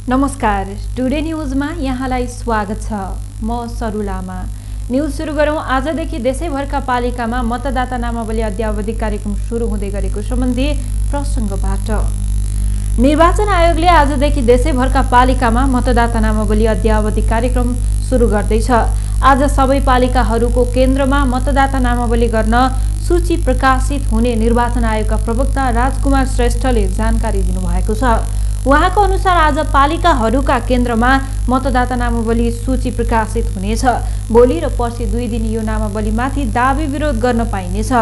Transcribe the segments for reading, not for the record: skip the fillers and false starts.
नमस्कार, टुडे न्यूजमा यहाँलाई स्वागत छ। म सरु लामा। न्यूज सुरु गरौँ। आजदेखि देशैभरका पालिकामा मतदाता नामावली अद्यावधि कार्यक्रम सुरु हुँदै गरेको सम्बन्धी प्रसङ्गबाट। निर्वाचन आयोगले आजदेखि देशैभरका पालिकामा मतदाता नामावली अद्यावधि कार्यक्रम सुरु गर्दैछ। आज सबै पालिकाहरूको केन्द्रमा मतदाता नामावली गर्न सूची प्रकाशित हुने निर्वाचन आयोगका प्रवक्ता राजकुमार श्रेष्ठले जानकारी दिनुभएको छ। उहाँको अनुसार आज पालिकाहरूका केन्द्रमा मतदाता नामावली सूची प्रकाशित हुनेछ। भोलि र पर्सि 2 दिन यो नामावलीमाथि दाबी विरोध गर्न पाइनेछ।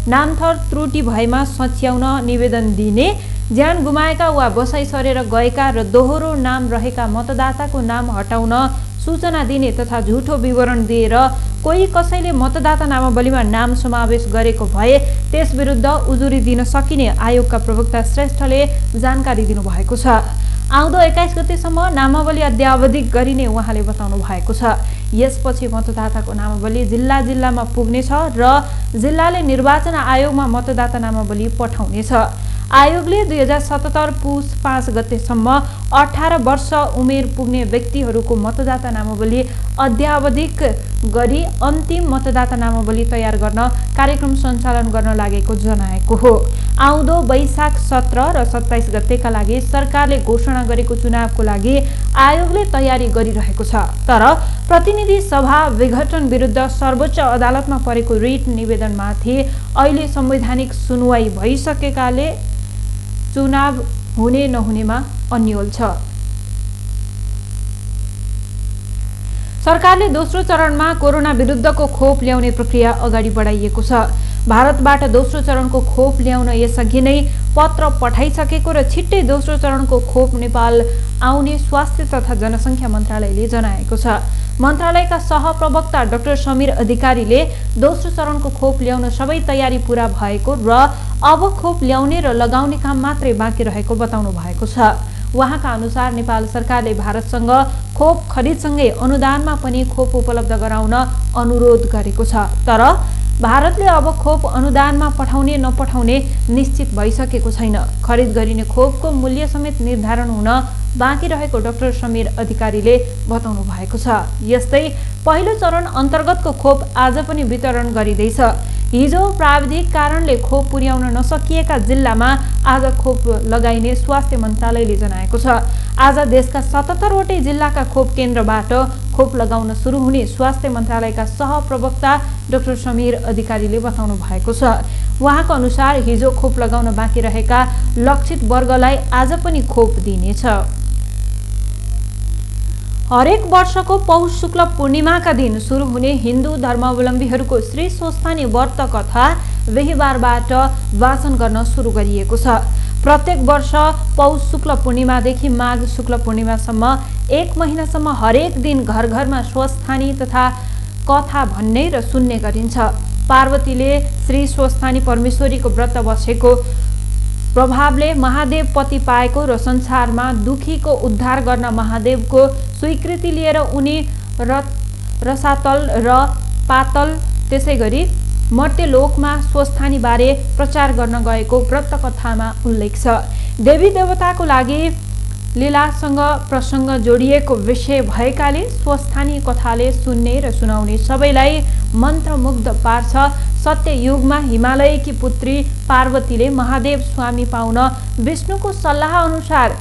नामथर त्रुटि भएमा सच्याउन निवेदन दिने, ज्यान गुमाएका वा बसाइ सरेर गएका र दोहोरो नाम रहेका मतदाताको नाम हटाउन सूचना दिने तथा झुटो विवरण दिएर कोही कसैले मतदाता नामावलीमा नाम समावेश गरेको भए त्यस विरुद्ध उजुरी दिन सकिने आयोगका प्रवक्ता श्रेष्ठले जानकारी दिनुभएको छ। आउँदो 21 गतेसम्म नामावली अद्यावधि गरिने उहाँले बताउनु भएको छ। यसपछि मतदाताको नामावली जिल्लामा पुग्नेछ र जिल्लाले निर्वाचन आयोगमा मतदाता नामावली पठाउनेछ। आयोगले 2077 पुस 5 गतेसम्म 18 वर्ष उमेर पुग्ने व्यक्तिहरूको मतदाता नामावली अद्यावधिक गरी अन्तिम मतदाता नामावली तयार गर्न कार्यक्रम सञ्चालन गर्न लागेको जनाएको हो। आउँदो वैशाख 17 र 27 गतेका लागि सरकारले घोषणा गरेको चुनावको लागि आयोगले तयारी गरिरहेको छ। तर प्रतिनिधि सभा विघटन विरुद्ध सर्वोच्च अदालतमा परेको रिट निवेदनमाथि अहिले संवैधानिक सुनवाई भइसकेकाले चुनाव हुने नहुनेमा अन्यल छ। सरकारले दोस्रो चरणमा कोरोना विरुद्धको खोप ल्याउने प्रक्रिया अगाडि बढाइएको छ। भारतबाट दोस्रो चरणको खोप ल्याउन यसअघि नै पत्र पठाइसकेको र छिट्टै दोस्रो चरणको खोप नेपाल आउने स्वास्थ्य तथा जनसङ्ख्या मन्त्रालयले जनाएको छ। मन्त्रालयका सहप्रवक्ता डाक्टर समीर अधिकारीले दोस्रो चरणको खोप ल्याउन सबै तयारी पूरा भएको र अब खोप ल्याउने र लगाउने काम मात्रै बाँकी रहेको बताउनु भएको छ। उहाँका अनुसार नेपाल सरकारले भारतसँग खोप खरिदसँगै अनुदानमा पनि खोप उपलब्ध गराउन अनुरोध गरेको छ। तर भारतले अब खोप अनुदानमा पठाउने नपठाउने निश्चित भइसकेको छैन। खरिद गरिने खोपको मूल्य समेत निर्धारण हुन बाँकी रहेको डाक्टर समीर अधिकारीले बताउनु भएको छ। यस्तै पहिलो चरण अन्तर्गतको खोप आज पनि वितरण गरिँदैछ। हिजो प्राविधिक कारणले खोप पुर्याउन नसकिएका जिल्लामा आज खोप लगाइने स्वास्थ्य मन्त्रालयले जनाएको छ। आज देशका 77 वटै जिल्लाका खोप केन्द्रबाट खोप लगाउन सुरु हुने स्वास्थ्य मन्त्रालयका सहप्रवक्ता डाक्टर समीर अधिकारीले बताउनु भएको छ। उहाँको अनुसार हिजो खोप लगाउन बाँकी रहेका लक्षित वर्गलाई आज पनि खोप दिइनेछ। हरेक वर्षको पौष शुक्ल पूर्णिमाका दिन सुरु हुने हिन्दू धर्मावलम्बीहरूको श्री स्वस्थानी व्रत कथा बिहीबारबाट वाचन गर्न सुरु गरिएको छ। प्रत्येक वर्ष पौष शुक्ल पूर्णिमादेखि माघ शुक्ल पूर्णिमासम्म 1 महिनासम्म हरेक दिन घर घरमा स्वस्थानी तथा कथा भन्ने र सुन्ने गरिन्छ। पार्वतीले श्री स्वस्थानी परमेश्वरीको व्रत बसेको प्रभावले महादेव पति पाएको र संसारमा दुखीको उद्धार गर्न महादेवको स्वीकृति लिएर उनी रसातल र पातल त्यसै गरी मर्त्यलोकमा स्वस्थानी बारे प्रचार गर्न गएको व्रत कथामा उल्लेख छ। देवी देवताको लागि लीलासँग प्रसङ्ग जोडिएको विषय भएकाले स्वस्थानी कथाले सुन्ने र सुनाउने सबैलाई मन्त्रमुग्ध पार्छ। सत्ययुगमा हिमालयकी पुत्री पार्वतीले महादेव स्वामी पाउन विष्णुको सल्लाह अनुसार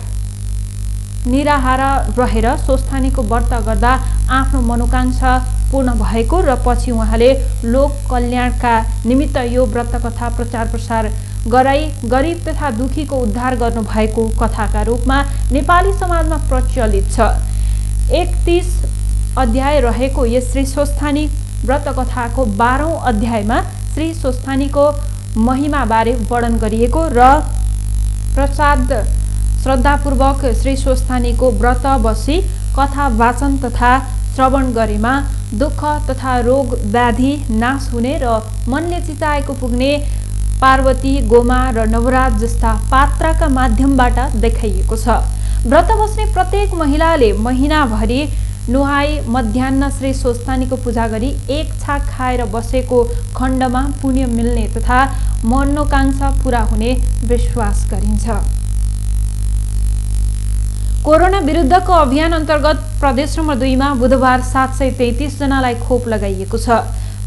निराहार रहेर स्वस्थानीको व्रत गर्दा आफ्नो मनोकांक्षा पूर्ण भएको र पछि उहाँले लोक कल्याणका निमित्त यो व्रत कथा प्रचार प्रसार गराई गरिब तथा दुखीको उद्धार गर्नु भएको कथाका रूपमा नेपाली समाजमा प्रचलित छ। 31 अध्याय रहेको यस श्री स्वस्थानी व्रत कथाको 12औं अध्यायमा श्री स्वस्थानीको महिमा बारे वर्णन गरिएको र प्रसाद श्रद्धापूर्वक श्री स्वस्थानीको व्रत बसी कथा वाचन तथा श्रवण गरेमा दुःख तथा रोग व्याधि नाश हुने र मनले चिताएको पुग्ने पार्वती गोमा र नवराज जस्ता पात्रका माध्यमबाट देखाइएको छ। व्रत बस्ने प्रत्येक महिलाले महिनाभरि नुहाई मध्याह्न श्री स्वस्थानीको पूजा गरी 1 छाक खाएर बसेको खण्डमा पुण्य मिल्ने तथा मनोकांक्षा पूरा हुने विश्वास गरिन्छ। कोरोना विरुद्धको अभियान अन्तर्गत प्रदेश नम्बर 2 मा बुधबार 733 जनालाई खोप लगाइएको छ।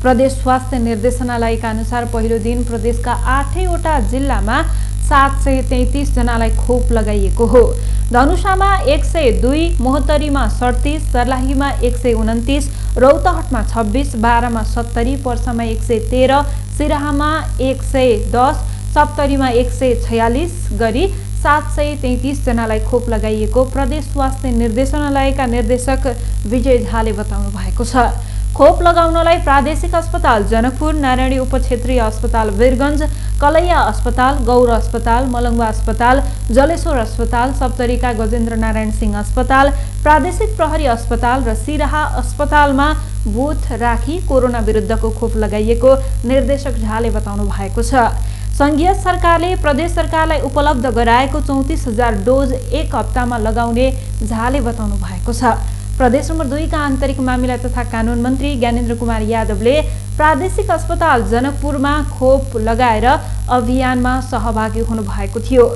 प्रदेश स्वास्थ्य निर्देशनालयका अनुसार पहिलो दिन प्रदेशका 8वटा जिल्लामा 733 जनालाई खोप लगाइएको हो। धनुषामा 102, मोहतरीमा 37, सर्लाहीमा 129, रौतहटमा 26, बारामा 70, पर्सामा 113, सिराहामा 110, सप्तरीमा 146 गरी 733 जनालाई खोप लगाइएको प्रदेश स्वास्थ्य निर्देशनालयका निर्देशक विजय झाले बताउनु भएको छ। खोप लगाउनलाई प्रादेशिक अस्पताल जनकपुर, नारायणी उपक्षेत्रीय अस्पताल वीरगञ्ज, कलैया अस्पताल, गौर अस्पताल, मलङ्गवा अस्पताल, जलेश्वर अस्पताल, सप्तरीका गजेन्द्र नारायण सिंह अस्पताल, प्रादेशिक प्रहरी अस्पताल र सिराहा अस्पतालमा बुथ राखी कोरोना विरुद्धको खोप लगाइएको निर्देशक झाले बताउनु भएको छ। संघीय सरकारले प्रदेश सरकारलाई उपलब्ध गराएको 34,000 डोज एक हप्तामा लगाउने झाले बताउनु भएको छ। प्रदेश नम्बर 2 का आन्तरिक मामिला तथा कानून मन्त्री ज्ञानेन्द्र कुमार यादवले प्रादेशिक अस्पताल जनकपुरमा खोप लगाएर अभियानमा सहभागी हुनुभएको थियो।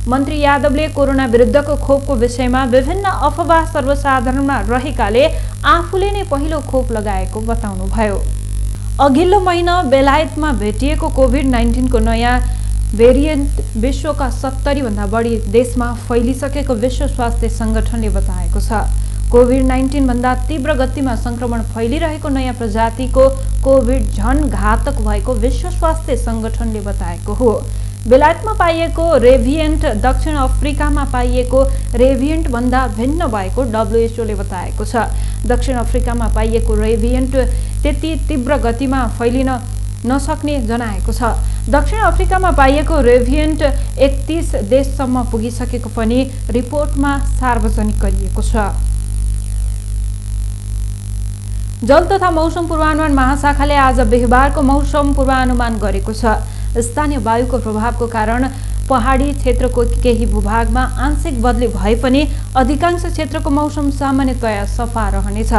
मन्त्री यादवले कोरोना विरुद्धको खोपको विषयमा विभिन्न अफवाह सर्वसाधारणमा रहेकाले आफूले नै पहिलो खोप लगाएको बताउनुभयो। अघिल्लो महिना बेलायतमा भेटिएको कोभिड-19 को नयाँ भेरिएन्ट विश्वका 70 भन्दा बढी देशमा फैलिसकेको विश्व स्वास्थ्य संगठनले बताएको छ। कोभिड-19 भन्दा तीव्र गतिमा संक्रमण फैलिरहेको नयाँ प्रजातिको कोभिड झन घातक भएको विश्व स्वास्थ्य संगठनले बताएको हो। बेलायतमा पाइएको रेभिएन्ट दक्षिण अफ्रिकामा पाइएको रेभिएन्ट भन्दा भिन्न भएको WHO ले बताएको छ। दक्षिण अफ्रिकामा पाइएको रेभिएन्ट त्यति तीव्र गतिमा फैलिन नसक्ने जनाएको छ। दक्षिण अफ्रिकामा पाइएको रेभिएन्ट 31 देशसम्म पुगिसकेको पनि रिपोर्टमा सार्वजनिक गरिएको छ। जल तथा मौसम पूर्वानुमान महाशाखाले आज बिहीबारको मौसम पूर्वानुमान गरेको छ। स्थानीय वायुको प्रभावको कारण पहाडी क्षेत्रको केही भूभागमा आंशिक बदली भए पनि अधिकांश क्षेत्रको मौसम सामान्यतया सफा रहनेछ।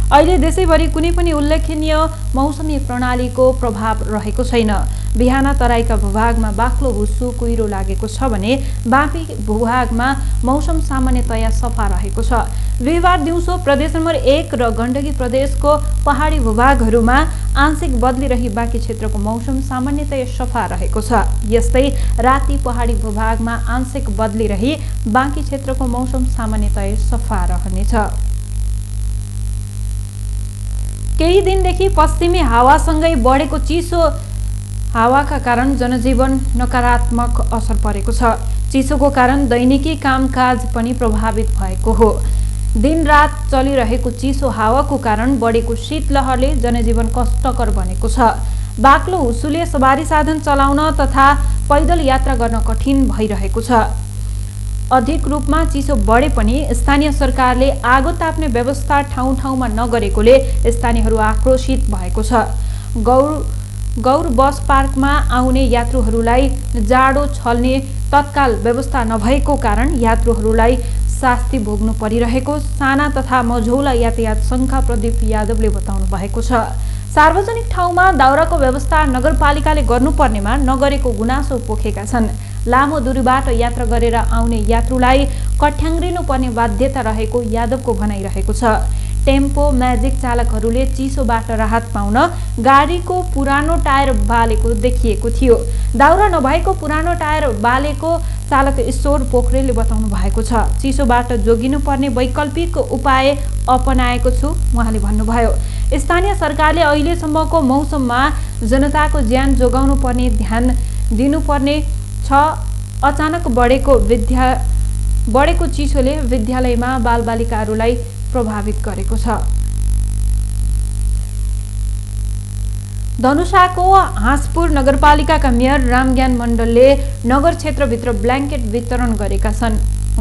अहिले देशैभरि कुनै पनि उल्लेखनीय मौसमी प्रणालीको प्रभाव रहेको छैन। बिहान तराईका भूभागमा बाक्लो हुस्सु कुहिरो लागेको छ भने बाँकी भूभागमा मौसम सामान्यतया सफा रहेको छ। बिहीबार दिउँसो प्रदेश नम्बर 1 र गण्डकी प्रदेशको पहाडी भूभागहरूमा आंशिक बदली रही बाँकी क्षेत्रको मौसम सामान्यतया सफा रहेको छ। यस्तै राति पहाडी भूभागमा आंशिक बदली रही बाँकी क्षेत्रको मौसम सामान्यतया सफा रहनेछ। केही दिनदेखि पश्चिमी हावासँगै बढेको चिसो हावाका कारण जनजीवन नकारात्मक असर परेको छ। चिसोको कारण दैनिकी कामकाज पनि प्रभावित भएको हो। दिनरात चलिरहेको चिसो हावाको कारण बढेको शीतलहरले जनजीवन कष्टकर बनेको छ। बाक्लो हुस्सुले सवारी साधन चलाउन तथा पैदल यात्रा गर्न कठिन भइरहेको छ। अधिक रूपमा चिसो बढे पनि स्थानीय सरकारले आगो ताप्ने व्यवस्था ठाउँ ठाउँमा नगरेकोले स्थानीयहरू आक्रोशित भएको छ। गौर बस पार्कमा आउने यात्रुहरूलाई जाडो छल्ने तत्काल व्यवस्था नभएको कारण यात्रुहरूलाई शास्ति भोग्नु परिरहेको साना तथा मझौला यातायात संघका प्रदीप यादवले बताउनु भएको छ। सार्वजनिक ठाउँमा दाउराको व्यवस्था नगरपालिकाले गर्नुपर्नेमा नगरेको गुनासो पोखेका छन्। लामो दूरीबाट यात्रा गरेर आउने यात्रुलाई कठ्याङ्ग्रिनु पर्ने बाध्यता रहेको यादवको भनाइरहेको छ। टेम्पो म्याजिक चालकहरूले चिसोबाट राहत पाउन गाडीको पुरानो टायर बालेको देखिएको थियो। दाउरा नभएको पुरानो टायर बालेको चालक ईश्वर पोखरेलले बताउनु भएको छ। चिसोबाट जोगिनु पर्ने वैकल्पिक उपाय अपनाएको छु उहाँले भन्नुभयो। स्थानीय सरकारले अहिलेसम्मको मौसममा जनताको ज्यान जोगाउनु पर्ने ध्यान दिनुपर्ने छ। अचानक बढेको चिसोले विद्यालयमा बालबालिकाहरूलाई प्रभावित गरेको छ। धनुषाको हाँसपुर नगरपालिकाका मेयर रामज्ञान मण्डलले नगर क्षेत्रभित्र ब्ल्याङ्केट वितरण गरेका छन्।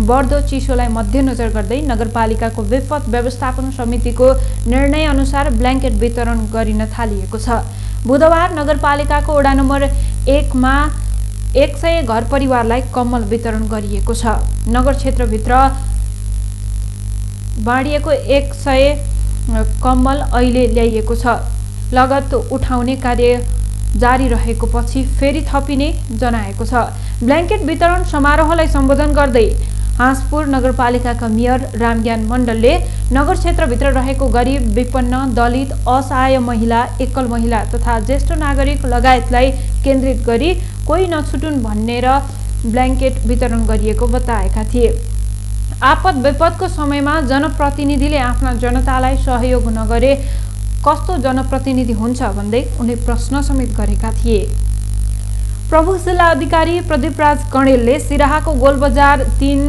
बढ्दो चिसोलाई मध्यनजर गर्दै नगरपालिकाको विपद व्यवस्थापन समितिको निर्णय अनुसार ब्ल्याङ्केट वितरण गरिन थालिएको छ। बुधबार नगरपालिकाको वडा नम्बर 1 मा 100 घर परिवारलाई कम्बल वितरण गरिएको छ। नगर क्षेत्रभित्र बाँडिएको 100 कम्बल अहिले ल्याइएको छ। लगत उठाउने कार्य जारी रहेको पछि फेरि थपिने जनाएको छ। ब्ल्याङ्केट वितरण समारोहलाई सम्बोधन गर्दै हाँसपुर नगरपालिकाका मेयर रामज्ञान मण्डलले नगर क्षेत्रभित्र रहेको गरिब, विपन्न, दलित, असहाय महिला, एकल महिला तथा ज्येष्ठ नागरिक लगायतलाई केन्द्रित गरी कोही नछुटुन् भनेर ब्ल्याङ्केट वितरण गरिएको बताएका थिए। आपद विपदको समयमा जनप्रतिनिधिले आफ्ना जनतालाई सहयोग नगरे कस्तो जनप्रतिनिधि हुन्छ भन्दै उनले प्रश्न समेत गरेका थिए। प्रमुख जिल्ला अधिकारी प्रदीपराज कणेलले सिराहाको गोलबजार 3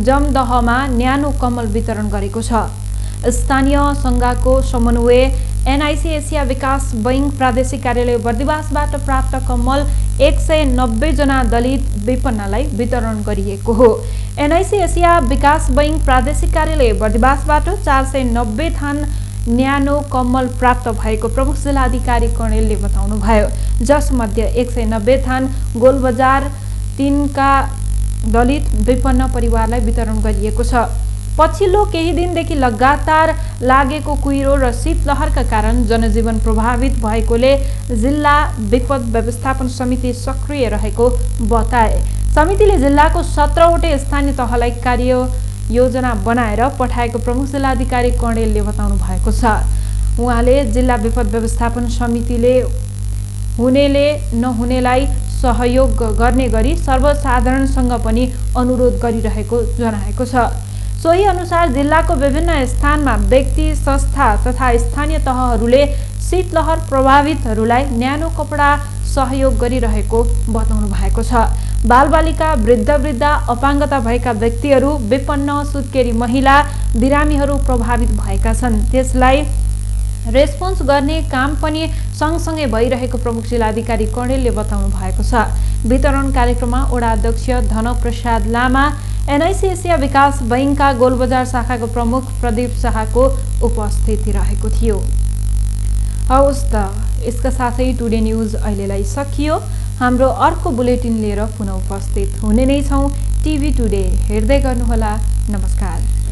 जमदहमा न्यानो कम्बल वितरण गरेको छ। स्थानीय संघको समन्वय एनआईसी एसिया विकास बैंक प्रादेशिक कार्यालय बर्दिवासबाट प्राप्त कम्बल 190 जना दलित विपन्नलाई वितरण गरिएको हो। एनआईसी एसिया विकास बैंक प्रादेशिक कार्यालय बर्दिवासबाट 490 थान न्यानो कम्बल प्राप्त भएको प्रमुख जिल्ला अधिकारी कणेलले बताउनुभयो। जसमध्ये 190 थान गोलबजार 3 का दलित विपन्न परिवारलाई वितरण गरिएको छ। पछिल्लो केही दिनदेखि लगातार लागेको कुहिरो र शीतलहरका कारण जनजीवन प्रभावित भएकोले जिल्ला विपद व्यवस्थापन समिति सक्रिय रहेको बताए। समितिले जिल्लाको 17वटै स्थानीय तहलाई कार्य योजना बनाएर पठाएको प्रमुख जिल्ला अधिकारी कणेलले बताउनु भएको छ। उहाँले जिल्ला विपद व्यवस्थापन समितिले हुनेले नहुनेलाई सहयोग गर्ने गरी सर्वसाधारणसँग पनि अनुरोध गरिरहेको जनाएको छ। सोही अनुसार जिल्लाको विभिन्न स्थानमा व्यक्ति, संस्था तथा स्थानीय तहहरूले शीतलहर प्रभावितहरूलाई न्यानो कपडा सहयोग गरिरहेको बताउनु भएको छ। बालबालिका, वृद्ध, अपाङ्गता भएका व्यक्तिहरू, विपन्न, सुत्केरी महिला, बिरामीहरू प्रभावित भएका छन्। त्यसलाई रेस्पोन्स गर्ने काम पनि सँगसँगै भइरहेको प्रमुख जिल्लाधिकारी कणेलले बताउनु भएको छ। वितरण कार्यक्रममा वडा अध्यक्ष धनप्रसाद लामा, एनआईसी एसिया विकास बैंकका गोलबजार शाखाको प्रमुख प्रदीप शाहको उपस्थिति रहेको थियो। हवस् त, यसका साथै टुडे न्युज अहिलेलाई सकियो। हाम्रो अर्को बुलेटिन लिएर पुनः उपस्थित हुने नै छौँ। टिभी टुडे हेर्दै गर्नुहोला। नमस्कार।